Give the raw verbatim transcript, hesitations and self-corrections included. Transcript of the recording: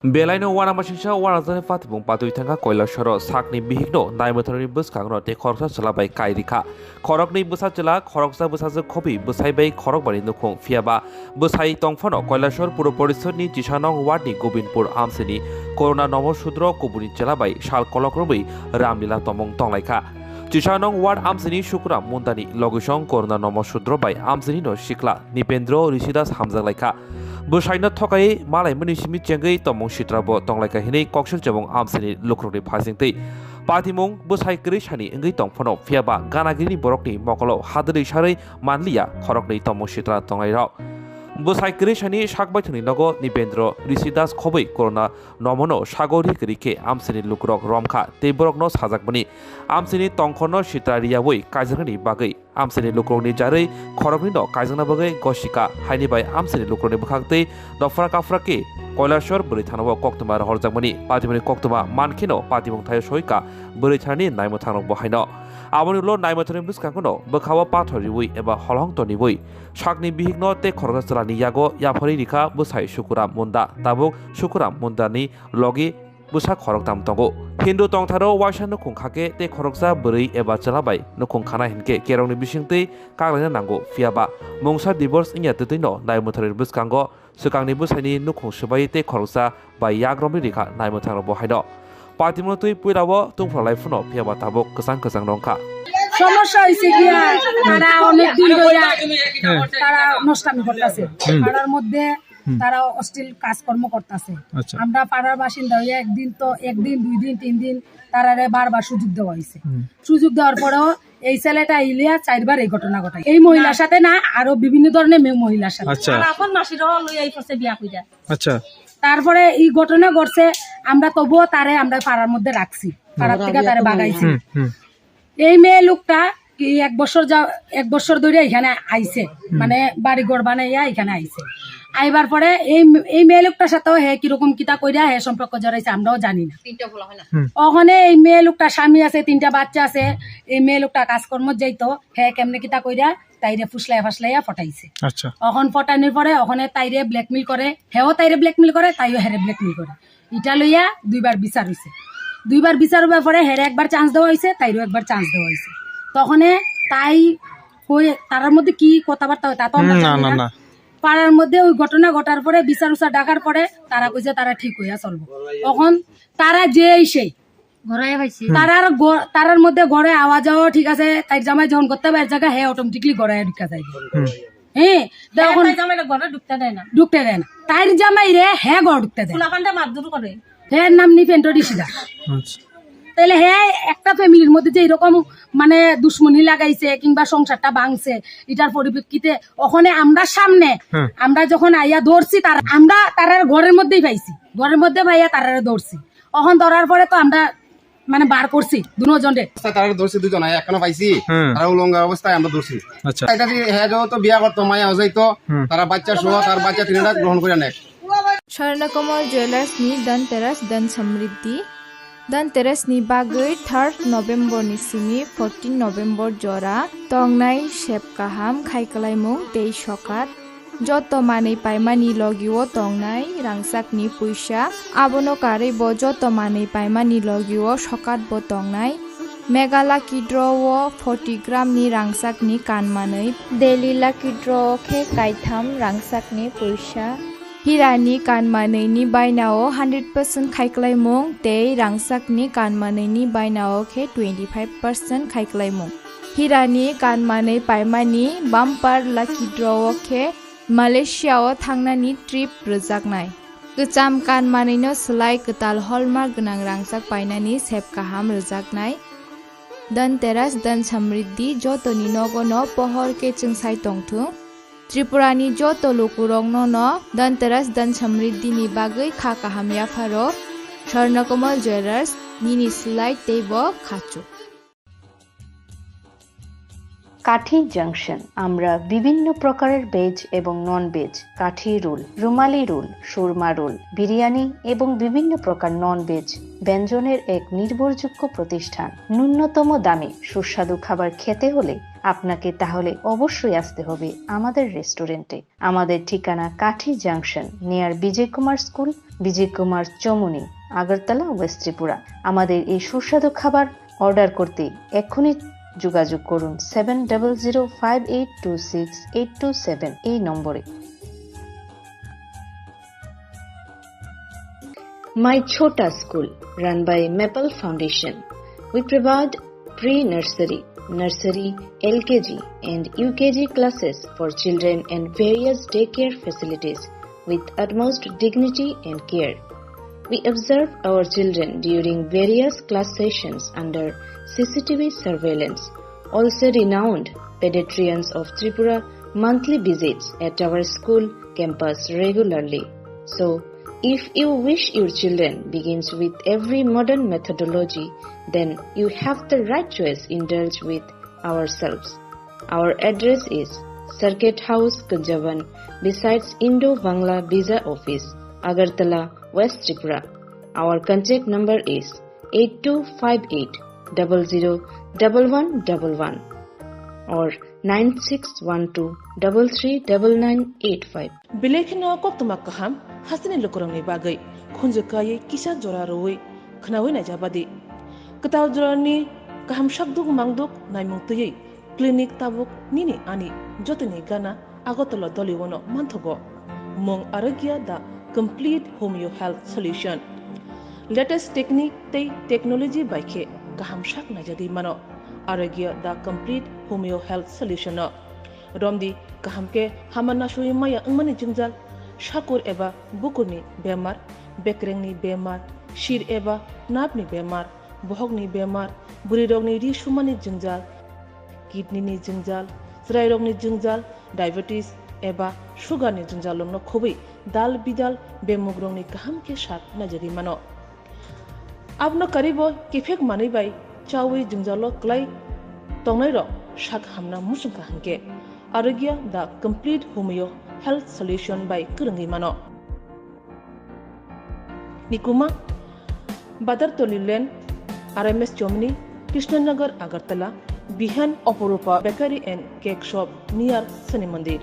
Belaino uanamasingcha uanajani patibung patwi thangkha Kailasoro sakni bihikno naimwthangni bwskango tei khoroksa chwla bai kai rikha. Khoroknwi bwsa chwla, khoroksa bwsajwk khopi bwsai bai khorokbani nukhung, phiyaba bwsai tongphano Kailasor Puro Porishodni Chisanong wardni Gobindpur amsini Corona Nomo Sudro kubuni chwla bai sal kolok romwi Ramlila tongmung tonglaikha. Chisanong ward amsini Sukuram Mundani logisong Corona Nomo Sudro bai amsinino sikla Nipendro Rishidas hamjak laikha. Bwsaino thokai malaimani simi chengwi tongmung sitrabo tonglaikha hinwi koksil chobong amsini lukurokni phasingtwi. Patimung bwsai kwrwi sani wngwi tongphano, phiyaba ganagirini borokni mokolo hadrwi sarwi manliya khoroknwi tongmung sitra tongnairok. Bwsai kwrwi sani sak baithangni nogo Nipendro Rishidas khobwi Corona Nomono sago ri kwrwi khe amsini lukurok romkha tei borokno sajakmani. Amsini tongkhorno sitra riyawi kaijaknani bagwi amsini lukurokni jarwi khoroknwino kaijakna bagwi gosika haini bai amsini lukurokni bwkhak tei dophra kaphra khe Kailasor bwrwi thanao koktwma rohorjakmani. Patimungni koktwma mankheno patimung thaio soika bwrwi thanani naimwthangrokbo haino. Aboni ulo naimwthangrokni bwskangono bwkhao pathor riwi eba holhong toniwi sakni bihikno tei khoroksa chwlani yago yapharwi rikha bwsai Sukuram Munda. Tabuk Sukuram Mundani logi bwsa khoroktham tongo. Hindu tongtharo waisa nukhung khake tei khoroksa bwrwi eba chwla bai nukhung khana hinkhe kerongni bisingtwi kaglaina nango, phiyaba mungsa divorce wngya twtwino naimwtharwi bwskango swkangni bwsaini nukhung swbai tei khoroksa bai yak romwi rikha naimwthangrokbo haino. Patimungno twi puilao tungphra lai phano, phiyaba tabuk kwchang kwchang rwngkha. সমস্যা হয়েছে গিয়া, তারা অনেক দিন ধরে তারা নষ্টামি করতেছে। হুম। পাড়ার মধ্যে হুম। তারা অশ্লীল কাজকর্ম করতেছে। আচ্ছা। আমরা পাড়ার বাসিন্দা হয়ে একদিন তো, একদিন, দুই দিন, তিন দিন তারারে বারবার সুযোগ দেওয়া হয়েছে। হুম। সুযোগ দেওয়ার পরেও এই ছেলেটা ইলিয়া চারবার এই ঘটনা ঘটায়। এই মহিলার সাথে না, আরো বিভিন্ন ধরনের মে-, মহিলার সাথে। আচ্ছা। আর আপন মাসিরও লইয়া এই করছে বিয়া কইরা। আচ্ছা। তারপরে এই ঘটনা ঘটছে, আমরা তবুও তারে আমরা পাড়ার মধ্যে রাখছি, পাড়ার থেকে তারে বাগাইছি। হুম, হুম। এই মেয়ে লোকটা কি এক বছর যা-, এক বছর ধরে এখানে আইছে, হুম। মানে বাড়ি ঘর বানাইয়া এখানে আইছে। আইবার পরে এই মে-, এই মেয়ে লোকটার সাথেও হে কিরকম কিতা কইরা হে সম্পর্ক জড়াইছে, আমরাও জানি না। তিনটা বলা হয় না। হুম। ওখানে এই মেয়ে লোকটার স্বামী আছে, তিনটা বাচ্চা আছে। এই মেয়ে লোকটা কাজকর্ম যাইতো, হে কেমনে কিতা কইরা তাইরে ফুসলাইয়া ফাসলাইয়া পটাইছে। আচ্ছা। অখন পটানোর পরে ওখানে তাইরে ব্ল্যাকমেইল করে, হেও তাইরে ব্ল্যাকমেইল করে, তাইও হেরে ব্ল্যাকমেইল করে। এটা লইয়া দুইবার বিচার হইছে। দুইবার বিচার হওয়ার পরে হেরে একবার চান্স দেওয়া হইছে, তাইরও একবার চান্স দেওয়া হইছে। তখনে তাই কই, তারার মধ্যে কি কথাবার্তা হয় তা তো আমরা হুম, না, জানি না, না। না। পাড়ার মধ্যে ওই ঘটনা ঘটার পরে, বিচার উচার ডাকার পরে তারা কইছে তারা ঠিক হইয়া চলবো। এখন তারা যে সেই ঘরে পাইছি। তারার ঘ-, তারার মধ্যে ঘরে আওয়া যাওয়া ঠিক আছে, তাই জামাই যখন করতে পারে জায়গা, হ্যাঁ, অটোমেটিকলি ঘরে ঢুকে যায়। হুম। হ্যাঁ, তো হ্যাঁ, এখন তাই জামাইরে ঘরে ঢুকতে দেয় না। ঢুকতে দেয় না। তাইর জামাই রে, হ্যাঁ, ঘরে ঢুকতে দেয় না। ফুলাফানটা মারধর করে। হ্যাঁ, নাম নিপেন্দ্র ঋষিদার। আচ্ছা। তাহলে হ্যাঁ, একটা ফ্যামিলির মধ্যে যে এরকম মানে দুশ্মনী লাগাইছে কিংবা সংসারটা ভাঙছে, এটার পরিপ্রেক্ষিতে ওখানে আমরা সামনে, হুম। আমরা যখন আইয়া ধরছি, তার, আমরা তারার ঘরের মধ্যেই পাইছি, ঘরের মধ্যে পাইয়া তারারে ধরছি। অখন ধরার পরে তো আমরা মানে বার করছি দুনো জনরে। অবস্থায় তারা ধরছি দুজন, আর একখানো পাইছি, হুম। তারা উলঙ্গ অবস্থায় আমরা ধরছি। আচ্ছা। এটা যে হ্যাঁ, যত বিয়া করতো, মায়া হয়ে যাইতো, হুম। তারা বাচ্চা সহ তার বাচ্চা তিনটা গ্রহণ করে নেয়। Swarnakamal jewellers ni Dhanteras Dhan Samriddhi. Dhanteras ni bagwi third November ni simi fourteen November jora tongnai sep kaham khai kwlaimung tei sokat. Joto manwi paimani logio tongnai rangchakni puisa, abono karwi bo joto manwi paimani logio sokatbo tongnai. Mega Lucky Draw o forty gram ni rangchakni kan manwi, Daily Lucky Draw o khe kaitham rangchakni puisa. Hirani kan manwini bainao hundred percent khaiklaimung tei rangchakni kan manwini bainao khe twenty five percent khaiklaimung. Hirani kan manwi paimani bumper lucky draw o khe Malaysia o thangnani trip rwjaknai. Kwcham kan manwino swlai kwtal hallmark gwnang rangchak painani sep kaham rwjaknai. Dhanteras Dhan Samriddhi jotoni nogono pohor khe chwngsai tongthung. Tripurani joto lukurokno no Dhanteras Dhan Samriddhi ni bagwi kha kaham yapharo. Swarnakomal Jewellers, nini slide tei bo khachuk. কাঠি জাংশন, আমরা বিভিন্ন প্রকারের ভেজ এবং non veg, কাঠি রোল, রুমালি রোল, সুরমা রোল, বিরিয়ানি এবং বিভিন্ন প্রকার non veg ব্যঞ্জনের এক নির্ভরযোগ্য প্রতিষ্ঠান। ন্যূনতম দামে সুস্বাদু খাবার খেতে হলে আপনাকে তাহলে অবশ্যই আসতে হবে আমাদের রেস্টুরেন্টে। আমাদের ঠিকানা কাঠি junction, near Vijay Kumar school, Vijay Kumar Chowmuhani, Agartala, west Tripura. আমাদের এই সুস্বাদু খাবার অর্ডার করতে এক্ষুনি যোগাযোগ করুন seven double zero five eight two six eight two seven এই নম্বরে। My Chhota School, run by Maple Foundation. We provide pre-nursery, nursery, L K G and U K G classes for children and various daycare facilities with utmost dignity and care. We observe our children during various class sessions under C C T V surveillance. Also, renowned pediatricians of Tripura monthly visits at our school campus regularly. So, if you wish your children begins with every modern methodology, then you have the right choice. Indulge with ourselves. Our address is Circuit House, Kunjaban, besides Indo-Bangla Visa Office, Agartala, West Tripura. Our contact number is eight two five eight double zero double one double one or nine six one two double three double nine eight five. Belai kheno koktwma kaham hasteni lukurokni bagwi khunju kaiwi kisa jora rwui khnaui naijabadi. Kwtal jorani kaham sakduk mangduk naimung twiwi clinic tabuk nini ani jotoni gana Agartala Doliwono manthogo. Mung Arogya the complete homeo health solution. Latest technique tei technology bai khe kaham sak naijagwi mano Arogya the complete homeo health solution no. Romdi kaham khe hama nasui maya wngmani jwngjal, sakur eba bukurni bemar, bekrengni bemar, sir eba nerve ni bemar, bohokni bemar, bwrwirokni ri sumani jwngjal, kidney ni jwngjal, chwrairokni jwngjal, diabetes eba sugar ni jwngjal rokno khobwi dal bidal bemugrokni kaham khe sak naijagwi mano. Abono karibo kiphek manwi bai chawi jwngjalo kwlai tongnairok sak hamna muchungkha hwnkhe Arogya the complete homeo health solution bai kwrwngwi mano. Nikuma, Badartoli Lane, R M S Chomni, Krishnanagar, Agartala, Bihan, Oporupa Bakery and Cake Shop near Shani Mandir.